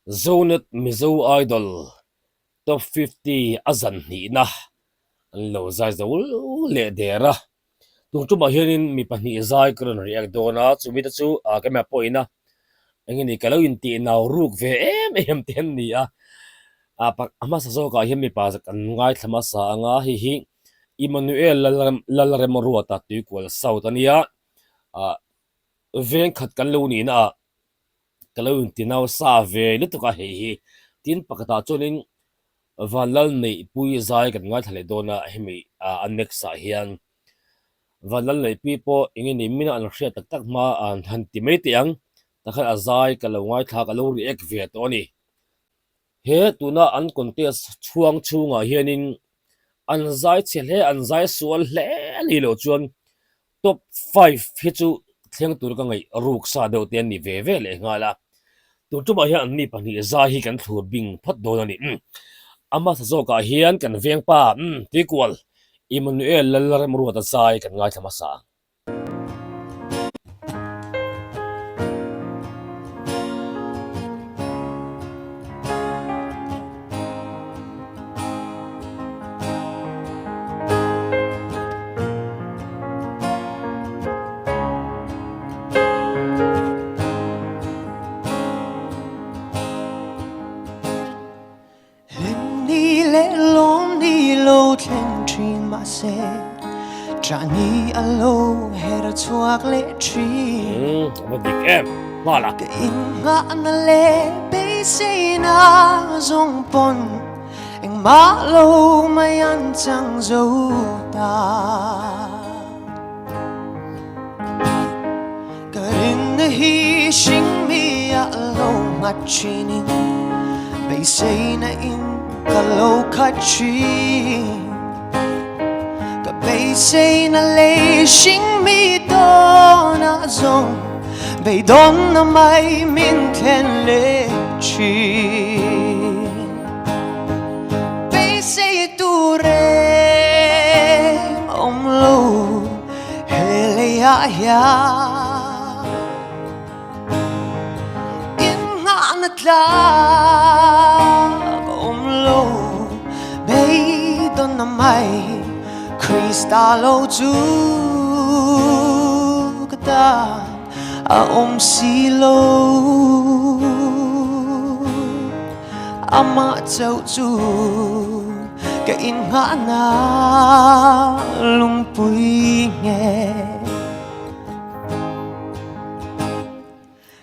Zonet Mizo Idol Top 50 a zan hnihna an lo zai zo leh der a. Tun tumah hianin mi pahnih zai ka rawn react dawn a, chumi te chu keimah pawhin a eng nge ni ka lo intih nau ruk ve em em te an ni a. A hmasa zawkah hian mipa kan ngaithla hmasa ang a, hei hi Immanuel Lalremruata Tuikual South a nia, veng khat kan lo nihna ah ka lo inti nausa ve lutuk a hei hi. Tin pakhatah chuanin Vanlalneihpui zai kan ngaithla leh dawn a hemi a next ah hian Vanlalneihpui pawh eng nge ni mina an hriat tak tak hma an han ti mai teh ang takhan a zai ka lo ngaithla ka lo react ve tawh a ni. He tuna an contest chhuang chhungah hianin an zai chhe hle, an zai sual hle a nih loh chuan top five hi chu thleng tur ka ngaih ruk sa deuh te an ni ve ve leh nghal a. Tun tumah hian an ni pahnih zai hi kan thlur bing phawt dawn a ni. A hmasa zawkah hian kan vengpa Tuikual Immanuel Lalremruata zai kan ngaithla hmasa ang. Hlim ni leh lawm ni lo thleng thin mahse Ṭah ni a lo her chhuak leh thin. A va dik em nghal a. Ka innghahna leh beiseina zawng pawn engmah lo mai an chang zo ta. Ka rinna hi hring mi ah lo nghat thinin Beiseina in ka lo khat thin Ka beiseina lei hring mi tawnah zawng Beidawnna mai min thlen leh thin Beisei tur em awm lo He leiah hian innghahna tlak awm lo Beidawnna mai Krista lo chu ka tan a awm si lo Amah chauh chu ka innghahna lungpui nge.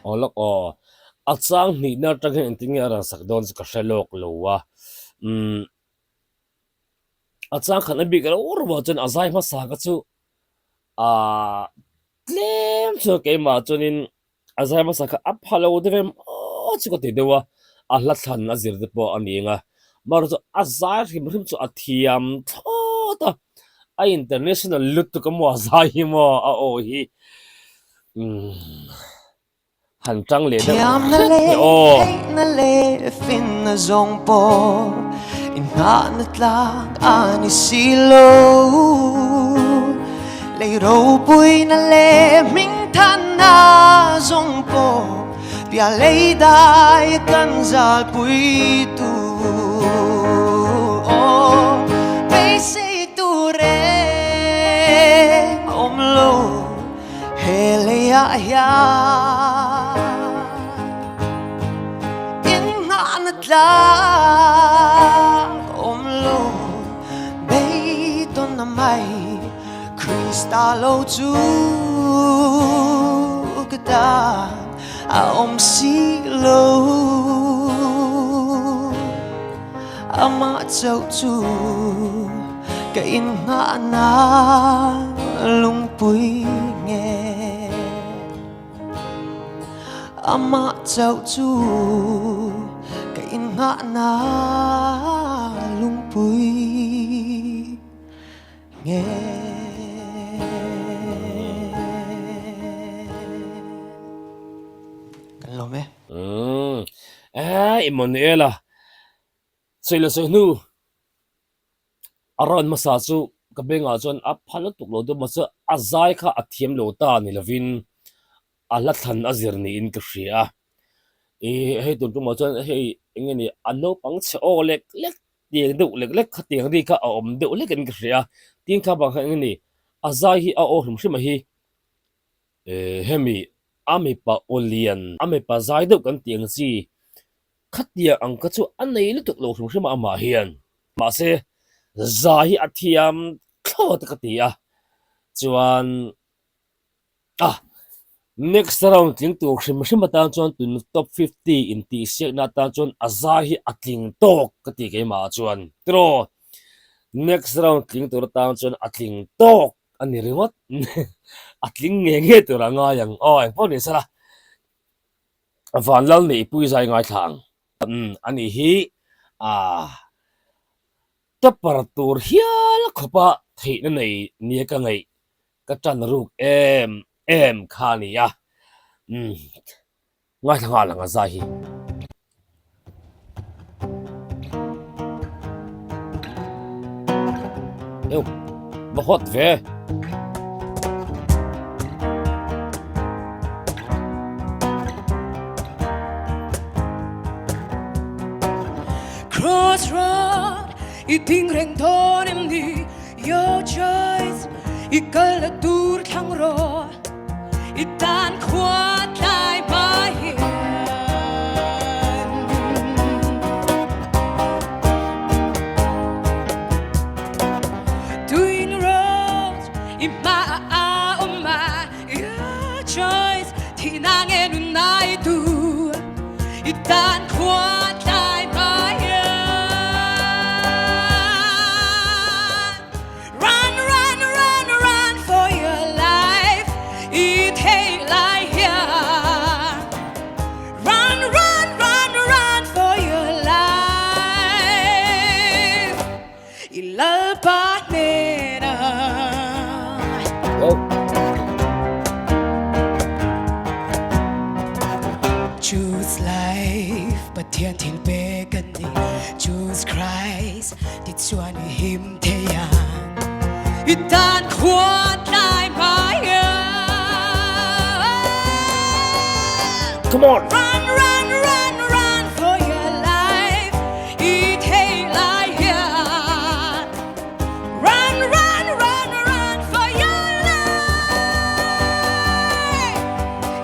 Aw lawk aw, a chang hnihna atang hian engtin nge a rawn sak dawn chu ka hre lawk lo a, umm a chang khat na bik reuh reuh ah chuan a zai hmasa kha chu aaa tlem chuan keimah chuanin A zai hmasa kha a pha lo deuh em aw chu ka ti deuh a, a hla thlan a zir te pawh a ni ang a, amaherawhchu chu a zai hrim hrim chu a thiam thlawt a, a international lutuk a maw a zai hi maw a aw hi umm han tang leh deuh Thiamna hret leh teh aw. theihna leh finna zawng pawh inngahna tlak a ni si lo. Lei ropuina leh hmingthanna zawng pawh piah lei dai kan zalpui tur. Aw, beisei tur em awm lo he leiah hian innghahna tlak awm lo beidawnna mai. Krista lo chu ka tan a awm si lo Amah chauh chu ka innghahna lungpui nge Amah chauh chu ka innghahna lungpui Nge. Kan lawm e. Umm. Eeh Immanuela sawi leh sawi hnu a rawn hmasa chu ka bengah chuan a pha lutuk lo deuh mahse a zai kha a thiam lo ta ni lovin a hla thlan a zir niin ka hria a. Ih hei tun tumah chuan hei eng nge ni a naupang chhe aw lek lek tiang deuh lek lek kha tiang ri kha a awm deuh lek in ka hria a, tin kha bang kha eng nge ni a zai hi a aw hrim hrim a hi eh hemi a mipa aw lian a mipa zai deuh kan tih ang chi khatiang ang kha chu a nei lutuk lo hrim hrim a amah hian mahse zai hi a thiam thlawt ka ti a chuan. A, next round tling tur hrim hrim atan chuan tun top 50 intihsiakna atan chuan a zai hi a tling tawk ka ti keimah ah chuan tiraw next round tling tur atan chuan a tling tawk a ni ringawt a tling nge nge tur a ngai ang aw engpawh ni sela Vanlal Neihpui zai ngaithla ang a nih hi ah. Topper tur hial khawpa theihna nei nia ka ngaih ka tan ruk em em kha a ni a, umm ngaithla nghal ang a zai hi. Eu, va hot ve. Crossroad i ding reng dawn em ni Your choice i kal la tur thlang rawh I tan khua tlai hma hian Twin roads i hma a awm a Your choice thihna nge nun ai tu I tan khua tlai hma hian Run, run, run, run for your life I thei lai hian Run, run, run, run for your life I Lalpa hnenah. Choose life Pathian thil pek an ni Choose Christ tichuan i him thei ang I tan khua tlai hmai Come on! Run, run, run, run for your life I thei lai hian Run, run, run, run for your life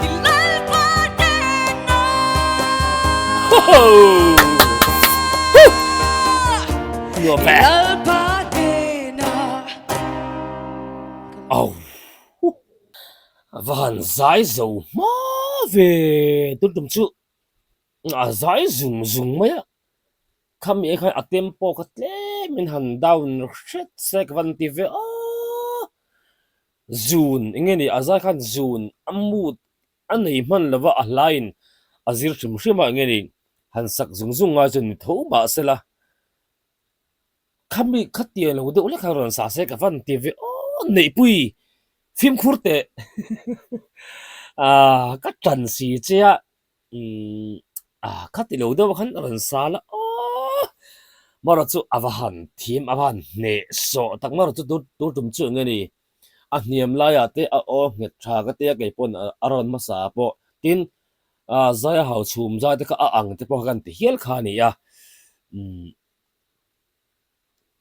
I Lalpa hnenah Ho! Nuam I ve! Lalpa hnenah Au! A va han zai zo hma ve tun tum chu a zai zung zung mai a, khami ah khan a tempo kha tlem in han down hret se ka van ti ve aw, zun eng nge ni a zai khan zun a mood a nei hman lo va a hlaiin a zir hrim hrim a eng nge ni han sak zung zung ngai chu ni tho mahsela. Khami khatiang lo deuh hlek kha rawn sa se ka van ti ve aw Neihpui fimkhur teh ah ka tan si che a umm ah khati lo deuh khan rawn sa la aw marawh chu a va han thim a va han hneh sawh tak marawh chu tur tur tum chu eng nge ni a hniam laiah te a aw nghet tha ka tia kei pawn a rawn hmasa pawh tin ah zai a hau chhum zai te kha a ang te pawh kha kan ti hial kha a ni a umm.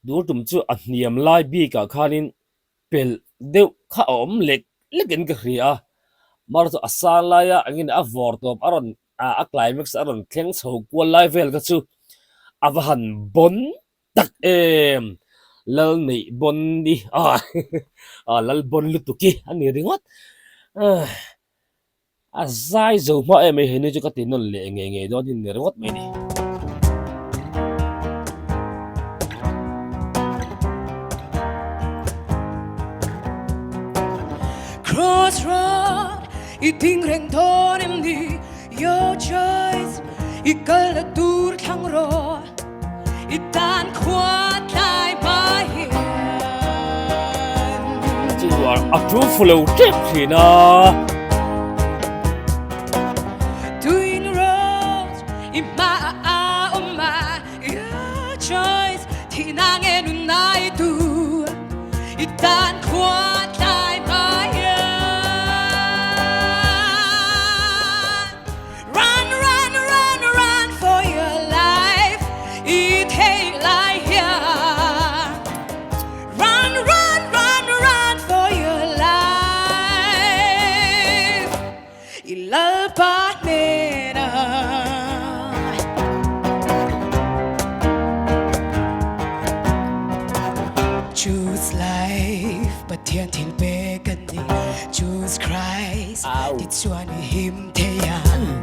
Tur tum chu a hniam lai bikah khanin pelh deuh kha a awm lek lekin ka hria a, mar chu a sang laia engin a vawr tawp a rawn a climax a rawn thleng chho kual lai vel kha chu a va han bawn tak em! Lal neih bawn i a lal bawn lutuk hi a ni ringawt. A zai zo hma em mai henu chu ka ti nawn leh ngei ngei dawn hi ni ringawt mai ni. Crossroad i ding reng dawn em ni Your choice i kal la tur thlang rawh I tan khua tlai hma hian. Chu a ṭul fu lo ṭep ṭhin a. Twin roads i hma a awm a Your choice thihna nge nun ai tu I tan khua tlai hma hian Run, run, run.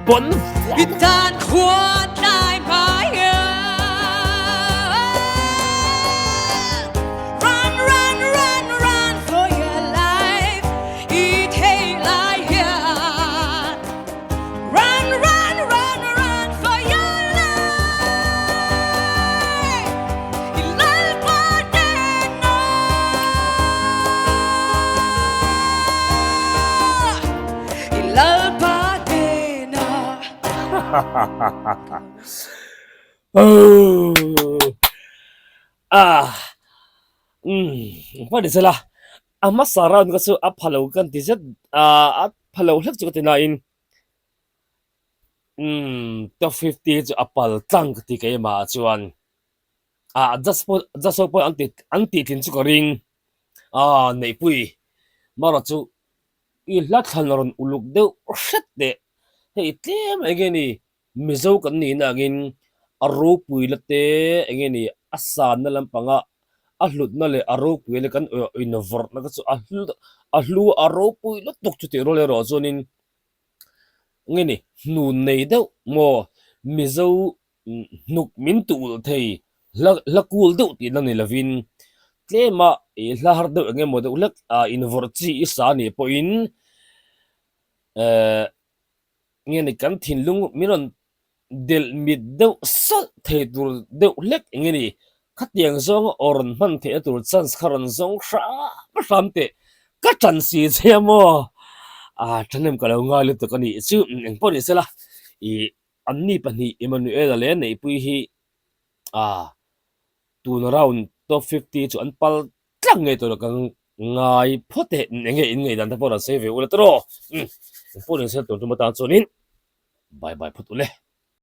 Bon I tan khua tlai hmai Run, run, run, run for your life I thei lai hian Run, run, run, run for your life I Lalpa nen I Lalpa hnenah. Ah, umm, hma ni sela, a hmasa round kha chu a pha lo kan ti zet, ah, a pha lo hlek chu ka ti nain, umm, top 50 hi chu a pal tlang ka ti keimah ah chuan, ah, judge pawh, judge ho pawh an ti, an tih tlin chu ka ring, ah, Neihpui, marawh chu I hla thlan rawn uluk deuh hret teh. Hei tlem enge ni Mizo kan nihna angin a ropui la te enge ni a sanna lampanga a hlutna leh a ropui leh kan invawrhna te chu a hlu a hlu a ropui lutuk chutih rual erawh chuanin enge ni hnun nei deuh maw Mizo hnuk min tu ulh thei hla hla kul deuh tihna ni lovin tlema ih hla har deuh eng emaw deuh hlek ah invawrh chi i sa nih pawhin eh nge ni kan thinlung min rawn delh mit deuh salh thei tur deuh hlek eng nge ni khatiang zawnga aw rawn hman theihna tur chance kha rawn zawng hram hram teh ka ṭan si che a maw ah ṭhahnem ka lo ngai lutuk a nih chu engpawh ni sela ih. Anni pahnih Emmanuel-a leh Neihpuii hi ah tun round top 50 chu an pal tlang ngei tawh lo ka ngai phawt e, enge in ngei dan te pawh rawn sawi ve ula tawh rawh. Umm, engpawh ni se tun tum atan chuanin bye bye phawt ule.